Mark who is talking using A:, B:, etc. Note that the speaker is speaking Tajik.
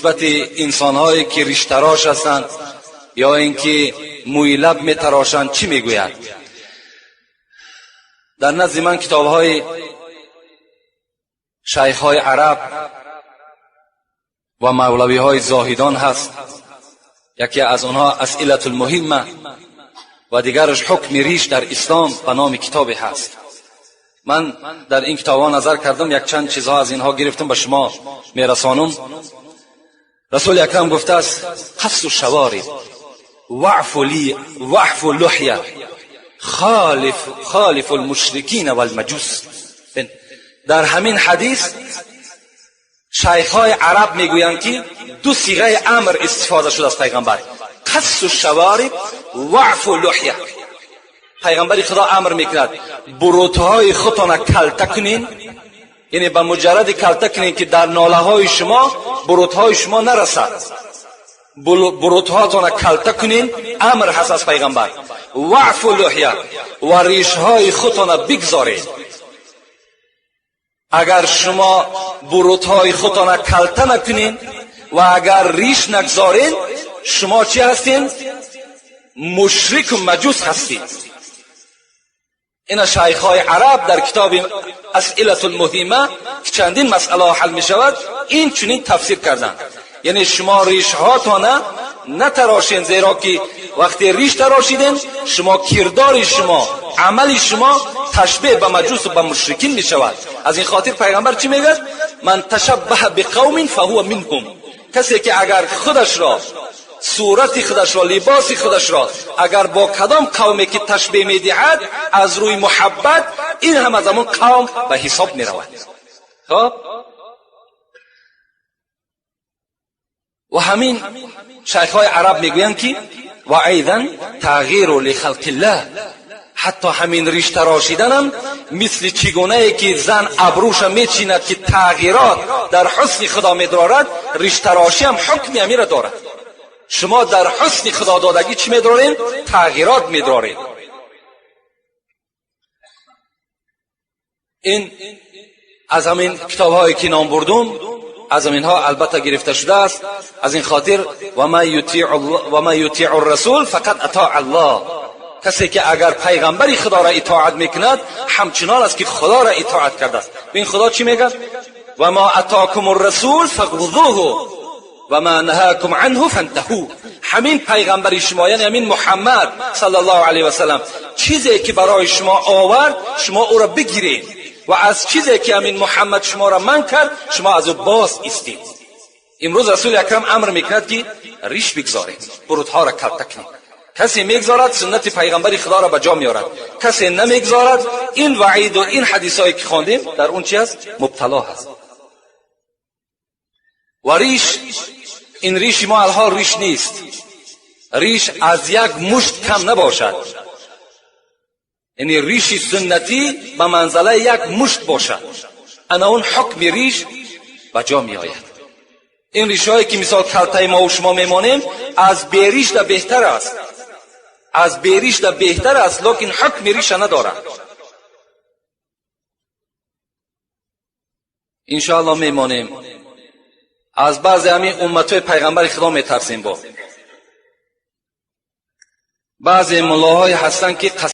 A: Нисбати инсонҳое ки риштарош ҳастанд ё ин ки мӯи лаб метарошанд чӣ мегӯяд? Дар назди ман китобҳои шайхҳои араб ва мавлавиҳои зоҳидон ҳаст. Яке аз онҳо асилату лмуҳимма ва дигараш ҳукми риш дар ислом ба номи китобе ҳаст. Ман дар ин китобҳо назар кардам, якчанд чизҳо аз инҳо гирифтам, ба шумо мерасонам. Расули акрам гуфтааст: қассу шавориб ваъфу луҳя холифу лмушрикина валмаҷус. Дар ҳамин ҳадис шайхҳои араб мегӯянд, ки ду сиғаи амр истифода шуда аз пайғамбар: қассу шавориб, ваъфу луҳя. Пайғамбари Худо амр мекунад: бурутҳои худтона калта кунин, яъне ба муҷарради калта кунин, ки дар нолаҳои шумо бурутҳои шумо нарасад. Бурутҳоатона калта кунин, амр ҳаст аз пайғамбар. Ваъфу луҳя, ва ришҳои худтона бигзоред. Агар шумо бурутҳои худтона калта накунин ва агар риш нагзорен, шумо чӣ ҳастен? Мушрику маҷус ҳастед. Ина шайхҳои араб дар китоби асилату лмуҳима, ки чандин масъалаҳо ҳал мешавад, ин чунин тафсир карданд: яъне шумо ришҳоатона натарошен, зеро ки вақте риш тарошиден, шумо кирдори шумо, амали шумо ташбеҳ ба маҷусу ба мушрикин мешавад. Аз ин хотир пайғамбар чӣ мегӯяд? Ман ташаббаҳа биқавмин фаҳува минҳум. Касе ки агар худашро, сурати худашро, либоси худашро агар бо кадом қавме ки ташбеҳ медиҳад аз рӯи муҳаббат, ин ҳам аз ҳамон қавм ба ҳисоб меравад. Хоб, ва ҳамин шайхҳои араб мегӯянд, ки ва айдан тағйиру лихалқиллаҳ, ҳатто ҳамин риш тарошиданам мисли чӣ гунае ки зан абрӯша мечинад, ки тағйирот дар ҳусни Худо медорад, риштарошиам ҳукми ҳамира дорад. Шумо дар ҳусни худододагӣ чӣ медоред? Тағйирот медоред. Ин аз ҳамин китобҳое ки ном бурдум, аз ҳаминҳо албатта гирифта шудааст. Аз ин хотир ва ман ютиъу расул фақат атоа Аллоҳ. Касе ки агар пайғамбари Худоро итоат мекунад, ҳамчунон аст ки Худоро итоат кардааст. Бин, Худо чӣ мегӯяд? Ва ма атокум расул фахузуҳу ва ма наҳакум анҳу фантаҳу. Ҳамин пайғамбари шумо, яъне ҳамин Муҳаммад саллаллоҳу алайҳи васаллам, чизе ки барои шумо овард, шумо ӯро бигиред, ва аз чизе ки ҳамин Муҳаммад шуморо манъ кард, шумо аз ӯ боз истед. Имрӯз Расули акрам амр мекунад, ки риш бигзоред, бурутҳоро калта кунед. Касе мегзорад, суннати пайғамбари Худоро ба ҷо меорад, касе намегзорад, ин ваиду ин ҳадисҳое ки хондем, дар он чи аст? Мубтало ҳаст. Ва риш, ин риши мо алҳол риш нест, риш аз як мушт кам набошад, яъне риши суннатӣ ба манзалаи як мушт бошад, ана он ҳукми риш ба ҷо меояд. Ин ришҳое ки мисол калтаи мову шумо мемонем, аз беришда беҳтар аст, аз беришда беҳтар аст, лекин ҳукми риша надорад. Иншоалло мемонем. Аз баъзе ҳамин умматҳои пайғамбари Худо метарсем. Бо баъзе муллоҳое ҳастанд, ки